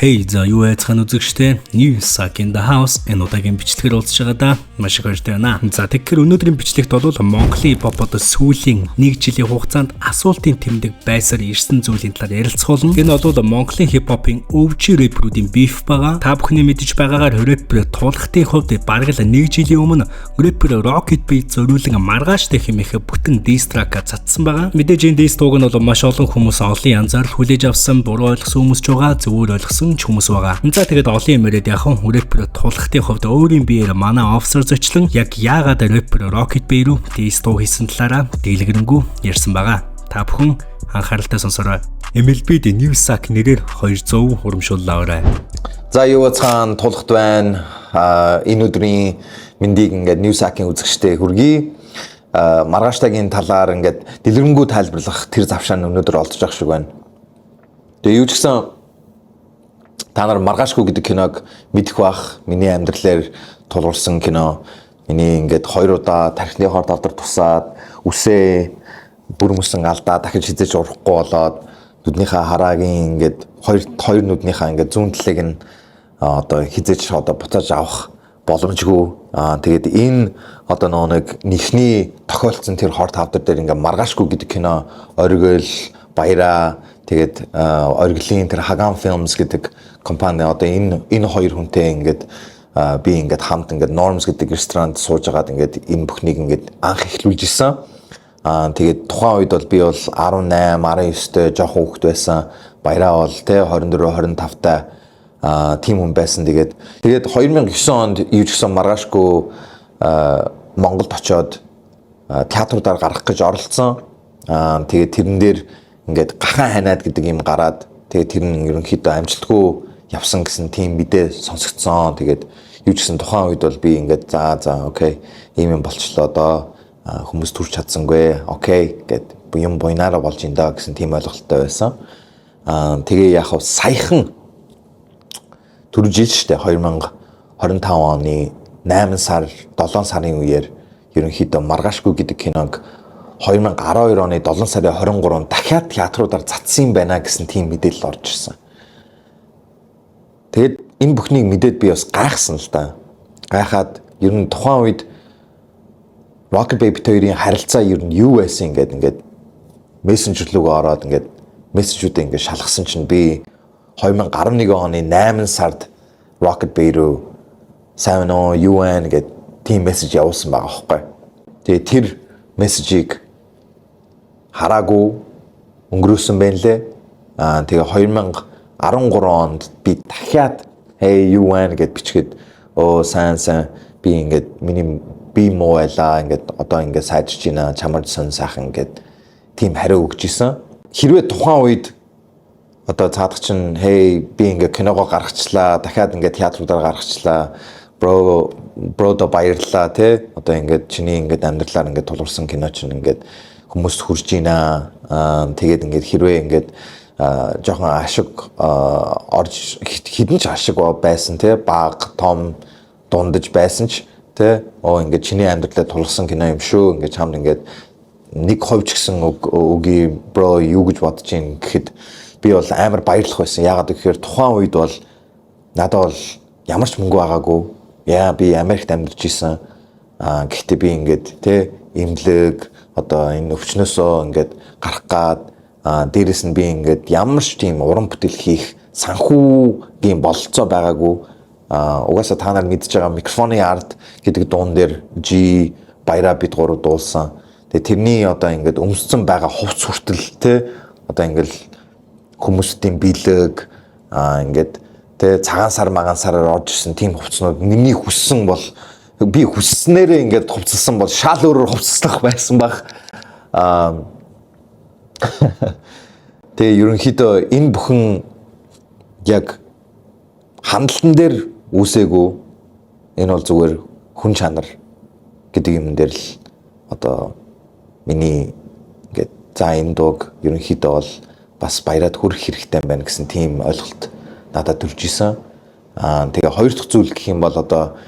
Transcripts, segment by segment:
Hey, за, юу айцхан үзэгчтэй, New Suck in the House энэ удаагийн бичлэгээр уулзж байгаадаа маш их баяртай байна. За, тэгэхээр өнөөдрийн бичлэгт бол Монголын хипхоп одоо сүүлийн нэг жилийн хугацаанд асуултын тэмдэг байсаар ирсэн зүйлийн талаар ярилцах болно. Энэ бол Монголын хипхопын OG рэперүүдийн beef байгаа. Та бүхний мэдэж байгаагаар рэпер Тулгтын хувьд бараг л нэг жилийн өмнө рэпер Rocket Beat зориулан "Маргааштай" хэмээх бүтэн diss track цацсан байгаа. Мэдээж энэ diss дууг нь бол маш олон хүмүүс олон янзаар хүлээж авсан, буруу ойлгосон хүмүүс ч байгаа, зөвөр ойлгосон ч хүмүүс байгаа. За, тэгээд олон юм яриад яхан рэпер Тулгтын хувьд өөрийн биеэр манай офисоор зочлон яг яагаад рэпер Rocket Bay руу diss дуу хийсэн талаараа дэлгэрэнгүй ярьсан байгаа. Та бүхэн анхааралтай сонсорой. MLB-д New Sack нэрээр 200 урамшууллаа аваарай. За, юу цаан Тулгт байна. А энэ өдрийн мэндийг ингээд New Sack-ийн үзэгчтэй хүргэе. А "Маргааштайгийн" талаар ингээд дэлгэрэнгүй тайлбарлах тэр завшаа нь өнөөдөр олдож байгаа шиг байна. Тэгээ юу ч гэсэн та нар "Маргаашгүй" гэдэг киног мэдэх бах. Миний амьдралаар тулгуурсан кино. Миний ингээд хоёр удаа тархины хор давдар тусаад, үсээ бүр мөсөн алдаа, дахиж хэзээ ч урахгүй болоод, нүднийхээ хараагийн ингээд хоёр хоёр нүднийхээ ингээд зүүн талыг нь одоо хэзээ ч одоо буцааж авах боломжгүй. Аа, тэгээд энэ одоо нөгөө нэг нэхний тохиолдсон тэр хор тавдар дээр ингээд "Маргаашгүй" гэдэг кино, Оргил, Баяраа, тэгээд Оргилын тэр Hagan Films гэдэг компани, одоо энэ хоёр хүнтэй ингээд би ингээд хамт ингээд Norms гэдэг ресторанд сууж агаад ингээд энэ бүхнийг ингээд анх эхлүүлж исэн. Аа, тэгээд тухайн үед бол би бол 18, 19-тэй жоохон хүүхэд байсан. Баяраа бол те 24, 25 та тийм хүн байсан. Тэгээд 2009 онд юу ч гэсэн "Маргаашгүй" Монголд очоод театруудаар гаргах гэж оролцсон. Аа, тэгээд тэрэн дээр ингээд "Гахан хайнаад" гэдэг юм гараад, тэгээд тэр нь ерөнхийдөө амжилтгүй явсан гэсэн тийм мэдээ сонсогдсон. Тэгээд юу ч гэсэн тухайн үед бол би ингээд за за, okay, ийм юм болчлоо доо, хүмүүс төрч чадсангүй, okay гэд юм буйнаараа болж ин даа гэсэн тийм ойлголттой байсан. Аа, тэгээ яг хав саяхан түрүү жил штэ, 2025 оны 8 сар, 7 сарын үеэр ерөнхийдөө "Маргаашгүй" гэдэг киног 2012 оны 7 сарын 23-нд дахиад театруудаар цацсан юм байна гэсэн тийм мэдээлэл орж ирсэн. Тэгээд энэ бүхнийг мэдээд би бас гайхсан л да. Гайхаад ер нь тухайн үед Rocket Baby хоёрын харилцаа ер нь юу байсан ингээд ингээд мессенжер рүүгээ ороод ингээд мессежүүдээ ингээд шалгасан чинь би 2011 оны 8 сард Rocket Bay руу "Сайн уу, юу вэ" гэд тийм мессеж явуулсан байгаа байхгүй. Тэгээ тэр мессежийг хараагүй өнгөрөөсөн байна лээ. Аа, тэгээ 2013 онд би дахиад "Hey, юу вэ" гэд бичгээд, "Өө, сайн сайн, би ингээд миний би муу байлаа, ингээд одоо ингээд сайжирч байна, чамар сон сайхан" гэд тийм хариу өгч исэн. Хэрвээ тухайн үед одоо цаадах чинь "Hey, би ингээд киногоо гаргачлаа, дахиад ингээд театруудаар гаргачлаа, bro, bro до баярлалаа те, одоо ингээд чиний ингээд амьдралаар ингээд тулгуурсан кино чинь ингээд хүмүүст хүрж байна. Аа, тэгээд ингээд хэрвээ ингээд жоохон ашиг орж, хэдэн ч ашиг байсан те, баг том дундаж байсан ч те, оо, ингээд чиний амьдралаа тулгсан кино юм шүү, ингээд чамд ингээд 1% ч гэсэн үгүй, bro, юу гэж бодож ийн" гэхэд би бол амар баярлах байсан. Яагаад гэхээр тухайн үед бол надад бол ямар ч мөнгө байгаагүй. Яа, би Америкт амьдарч исэн. Аа, гэхдээ би ингээд те имлэг одоо энэ өвчнөөсөө ингээд гарах гад, дээрэс нь би ингээд ямар ч тийм уран бүтээл хийх санхүүгийн бололцоо байгаагүй. А угаасаа та нар мэдж байгаа, "Микрофоны ард" гэдэг дуун дээр G, Баяраа, бид гурав дуулсан. Тэгээ тэрний одоо ингээд өмссөн байгаа хувц хүртэл те одоо ингээд хүмүүсийн бэлэг, ингээд те цагаан сар магаан сараар орж ирсэн тийм хувцснууд миний хүссэн бол, би хүсснээрээ ингээд хувцалсан бол шал өөрөөр хувцаслах байсан баг. Аа, тэгээ ерөнхийдөө энэ бүхэн яг хандлтан дээр үүсээгүй, энэ бол зүгээр хүн чанар гэдэг юм дээр л одоо миний ингээд за, энэ дууг ерөнхийдөө бол бас Баяраад хүрэх хэрэгтэй байна гэсэн тийм ойлголт надад төрж исэн. Аа, тэгээ хоёр дахь зүйл гэх юм бол одоо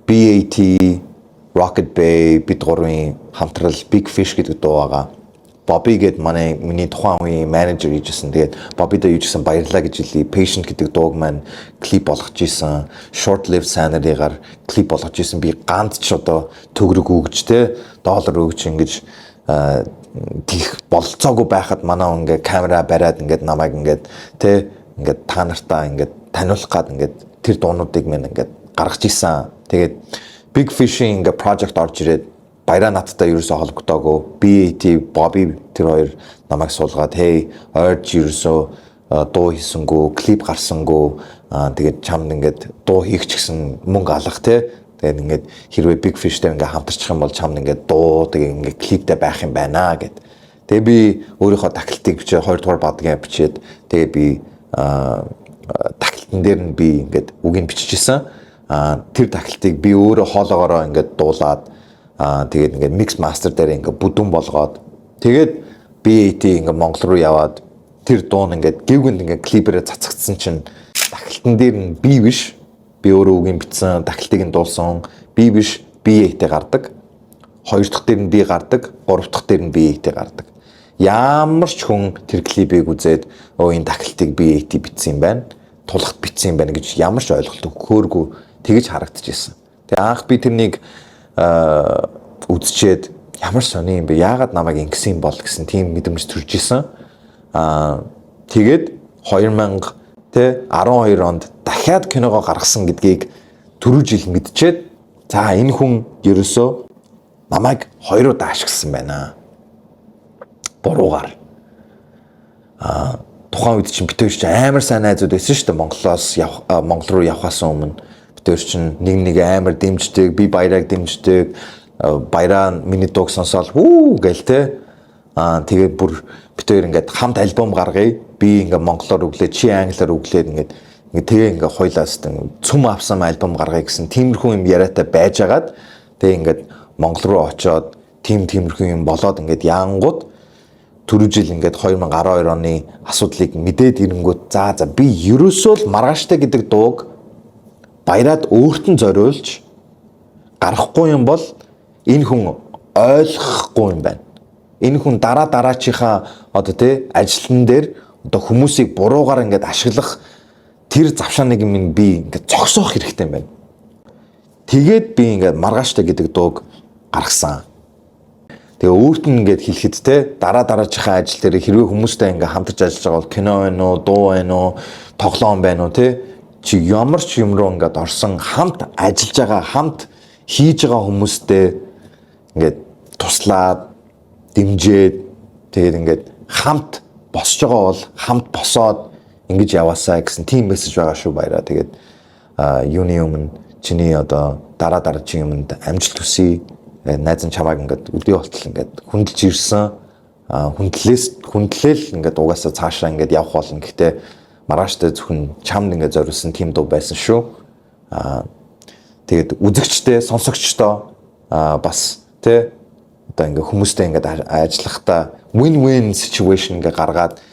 BAT, Rocket Bay бид гурвын хамтрал "Big Fish" гэдэг дуу байгаа. Bobby гээд манай миний тухайн үеийн менежер хийжсэн. Тэгээд Bobby-да юу гэсэн баярлаа гэж хэлье. Patient гэдэг дууг маань клип болгож исэн. Short Lived Sanity-гаар клип болгож исэн. Би ганц ч одоо төгрөг өгж, те, доллар өгч ингэж тийх бололцоогүй байхад манай хүн ингээ камера бариад, ингээд намайг ингээд, те, ингээд та нартаа ингээд таниулах гад ингээд тэр дуунуудыг минь ингээд гаргаж исэн. Тэгээд Big Fish-ийн ингээ project орж ирээд Баяраа надтай ерөөсөө холбогдоогүй. BAT, Bobby тэр хоёр намайг суулгаад, "Hey, ойрч ерөөсөө дуу хийсэнгүү, клип гарсангүй, тэгээд чамд ингээд дуу хийх ч гэсэн мөнгө алах, те. Тэгээд ингээд хэрвээ Big Fish-тэй ингээд хамтарчих юм бол чамд ингээд дуу, тэгээд ингээд клиптэй байх юм байна" гэд. Тэгээ би өөрийнхөө тахилтыг бичээ, 2 дугаар бадгийн бичээд, тэгээ би тахилтан дээр нь би ингээд үгийг биччихсэн. Тэр тахилтыг би өөрөө хоолоогоороо ингээд дуулаад, тэгээд ингээд mix master дээр ингээд бүдүүн болгоод, тэгээд BAT ингээд Монгол руу яваад тэр дуун ингээд гівгэнд ингээд клипэрээ цацагдсан чинь тахилтан дээр нь би биш, би өөрөө үгийг бичсэн, тахилтыг нь дуулсан, би биш, BAT гардаг. Хоёр дахь дээр нь би гардаг, гурав дахь дээр нь BAT гардаг. Ямар ч хүн тэр клипийг үзээд өө, энэ тахилтыг BAT бичсэн юм байна, Тулгат бичсэн юм байна гэж ямар ч ойлголт өгөхөөргүй тэгэж харагдчихсэн. Тэгээ анх би тэрнийг үзчихэд ямар сони юм бэ? Яагаад намайг ингэсэн юм бол гэсэн тийм мэдрэмж төрж исэн. Тэгээд 2000 тэ 12 онд дахиад киногоо гаргасан гэдгийг түрүү жил мэдчихэд, за, энэ хүн ерөөсөө намайг хоёр удаа ашигласан байна. Буруугаар. Тухайн үед чинь бид хоёр чинь амар сайн найзууд байсан шүү дээ. Монголоос явах, Монгол руу явахаас өмнө бид хоёр чинь нэг нэг амар дэмждэг, би Баяраг дэмждэг, Баяраа миний дууг сонсоол хүү гээл те. Тэгээд бүр бид хоёр ингээд хамт альбом гаргая. Би ингээд монголоор өглөө, чи англиар өглөөд, ингээд тэгээ ингээд хоёлаас цөм авсан альбом гаргая гэсэн тиймэрхүү юм яриатай байжгаад, тэгээ ингээд Монгол руу очиод тиймэрхүү юм болоод, ингээд яангууд түрүү жил ингээд 2012 оны асуудлыг мэдээд ирэнгүүт, за би ерөөсөө л Маргааштай гэдэг дууг Баяраад өөрт нь зориулж гаргахгүй юм бол энэ хүн ойлгохгүй юм байна. Энэ хүн дараа дараачийнхаа одоо тий ажиллан дээр одоо хүмүүсийг буруугаар ингээд ашиглах тэр завшааныг минь би ингээд зогсоох хэрэгтэй юм байна. Тэгээд би ингээд Маргааштай гэдэг дууг гаргасан. Тэгээ өөрт нь ингээд хэлэхэд те, дараа дараачихаа ажил дээр хэрвээ хүмүүстэй ингээд хамтарч ажиллаж байгаа бол кино байна уу, дуу байна уу, тоглоом байна уу, те, чи ямар ч юм руу ингээд орсон хамт ажиллаж байгаа, хамт хийж байгаа хүмүүстэй ингээд туслаад, дэмжиж, тэгээд ингээд хамт босож байгаа бол хамт босоод ингэж яваасаа гэсэн тийм мессеж байгаа шүү, Баяраа. Тэгээд юуны өмнө чиний одоо дараа дараагийн юмд амжилт хүсье. Найз нь чамайг ингээд өдөө болтол ингээд хүндэлж ирсэн. Хүндлээс хүндлээл ингээд угаасаа цаашаа ингээд явах болно. Гэхдээ Маргааштай зөвхөн чамд ингээд зориулсан тийм дуу байсан шүү. Тэгээд үзэгчтэй, сонсогчдоо бас тэ одоо ингээ хүмүүстэй ингээд ажиллахдаа win-win situation ингээ гаргаад,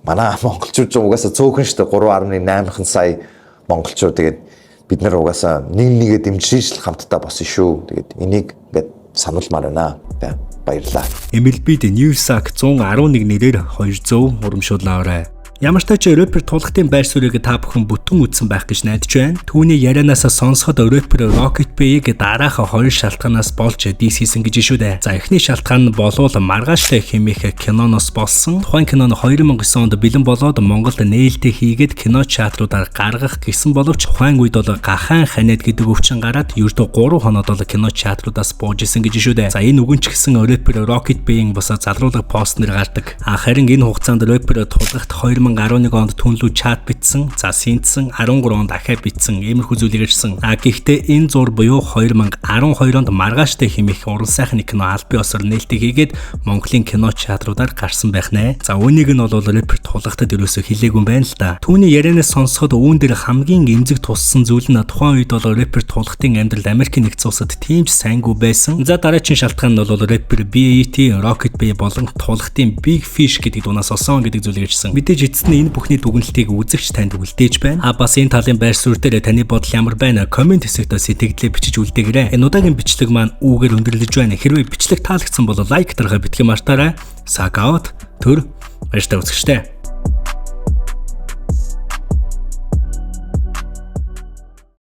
манай монголчууд ч угаасаа цөөхөн шүү дээ, 3.8 сая монголчууд. Тэгээд бид нар угаасаа нэг нэгэ дэмжиж л хамтдаа босон шүү. Тэгээд энийг ингээд сануулмаар байна. Баярлалаа. MLB-д New Sack 111 нэрээр 200 урамшууллаа аваарай. Ямар ч тач рэпер Тулгтын байр суурийг та бүхэн бүтэн үзсэн байх гэж найдаж байна. Түүний ярианаасаа сонсоход рэпер Rocket Bay-г дараах хоёр шалтгаанаас болж diss хийсэн гэж шүү дээ. За, эхний шалтгаан нь болвол Маргааштай хэмээх киноноос болсон. Тухайн кино нь 2009 онд бэлэн болоод Монголд нээлттэй хийгээд кино театруудаар гаргах гэсэн боловч тухайн үед бол гахаан ханиад гэдэг өвчин гараад ердөө 3 хоноод бол кино театруудаас бууж исэн гэж шүү дээ. За, энэ үгэн ч гэсэн рэпер Rocket Bay-ийн бусаа залруулга пост нэр гардаг. А харин энэ хугацаанд рэпер Тулгат 2011 онд түнлүү чат бичсэн, за синтсэн, 13 онд ахиа бичсэн, иймэрхүү зүйлийг ирсэн. А гэхдээ энэ зур буюу 2012 онд Маргааштай хэмээх уран сайхны кино албан ёсоор нээлттэй хийгээд Монголын кино театруудаар гарсан байх нэ. За, үүнийг нь бол рэпер Тулгатад ерөөсөө хэлээгүй юм байна л да. Түүний ярианаас сонсоход үүн дээр хамгийн эмзэг туссан зүйл нь тухайн үед бол рэпер Тулгатын амьдрал Америкийн нэгдсэн улсад тийм ч сайнгүй байсан. За, дараагийн шалтгаан нь бол рэпер BAT, Rocket Bay болон Тулгатын Big Fish гэдэг дуунаас олсон гэдэг зүйлийг ирсэн. Мэдээж эцсийн Эцэст нь энэ бүхний дүгнэлтийг үзэгч танд үлдээж байна. А бас энэ талын байр суурь дээр таны бодол ямар байна? Comment хэсэгт сэтгэгдлээ бичиж үлдээгээрэй. Энэ удаагийн бичлэг маань үүгээр өндөрлөж байна. Хэрвээ бичлэг таалагдсан бол like дарахаа битгий мартаарай. Сакаут төр баяртай, үзэгчтэй.